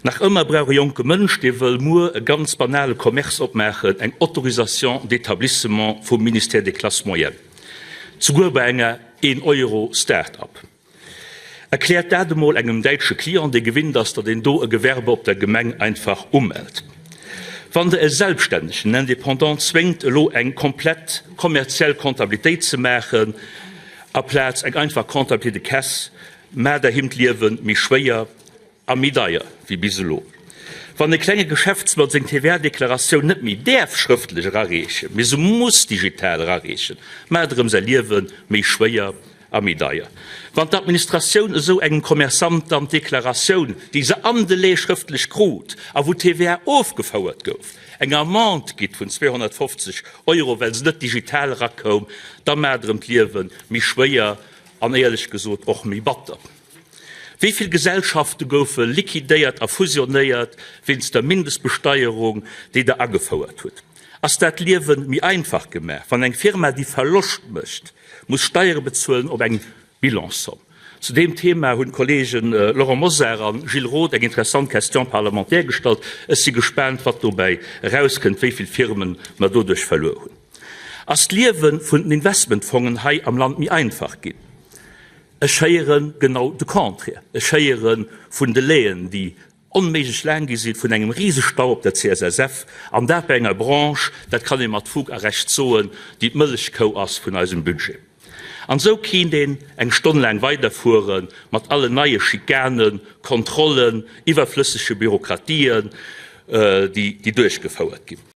Nach ëmmer brauch e jonke Mënsch, dee wëll muer e ganz banale Commerce opmaachen, eng Autorisation d'établissement vum Ministère des Classes moyennes, souguer bei enger Een-Euro-Start-up. Erkläert dat emol engem däitsche Client, dee gewinnt ass, datt een do e Gewerbe op der Gemeng einfach umellt. Wann Der e Selbststännegen, en Indépendant, zwéngt, elo eng komplett kommerziell Comptabilitéit ze maachen, aplaz eng einfach Comptabilité de caisse, maacht Der him d'Liewe méi schwéier A méi deier wéi bis elo. Wann e klenge Geschäftsmann seng TVA-Deklaratioun net méi däerf schrëftlech erareechen, mee se muss digital erareechen, maacht erëm säi Liewe méi schwéier a méi deier. Wann d'Administratioun esou engem Commerçant dann d'Deklaratioun, déi se am Delai schrëftlech krut a wou d'TVA ofgefouert gouf, eng Amende gitt vun 250 Euro, well se net digital erakoum, da maacht erëm d'Liewe méi schwéier an éierlech gesot och méi batter. Wéi vill Gesellschafte goufe liquidéiert a fusionéiert wéinst der Mindestbesteierung, déi Der agefouert hutt? Ass dat Liewe méi einfach gemaach, wann eng Firma, déi Verloscht mécht, muss Steiere bezuelen op eng Bilanssomm? Zu deem Thema hunn d'Kollegen Laurent Mosar a Gilles Roth eng interessant Question parlementaire gestallt. Ech si gespaant, wat dobäi erauskënnt, wéi vill Firmen mer doduerch verluer hunn. Ass d'Liewe vun den Investmentfongen hei am Land méi einfach ginn? Ech héiere genau de Contraire. Ech héiere vun Delaien, déi onméiglech laang gi sinn, vun engem Risestau op der CSSF, an dat bei enger Branche, dat kann ee mat Fug a Recht soen, déi d'Mëllechkou ass vun eisem Budget. An esou kéint een eng Stonn laang weiderfuere mat allen neie Schikanen, Kontrollen, iwwerflëssege Bürokratien, déi duerchgefouert ginn.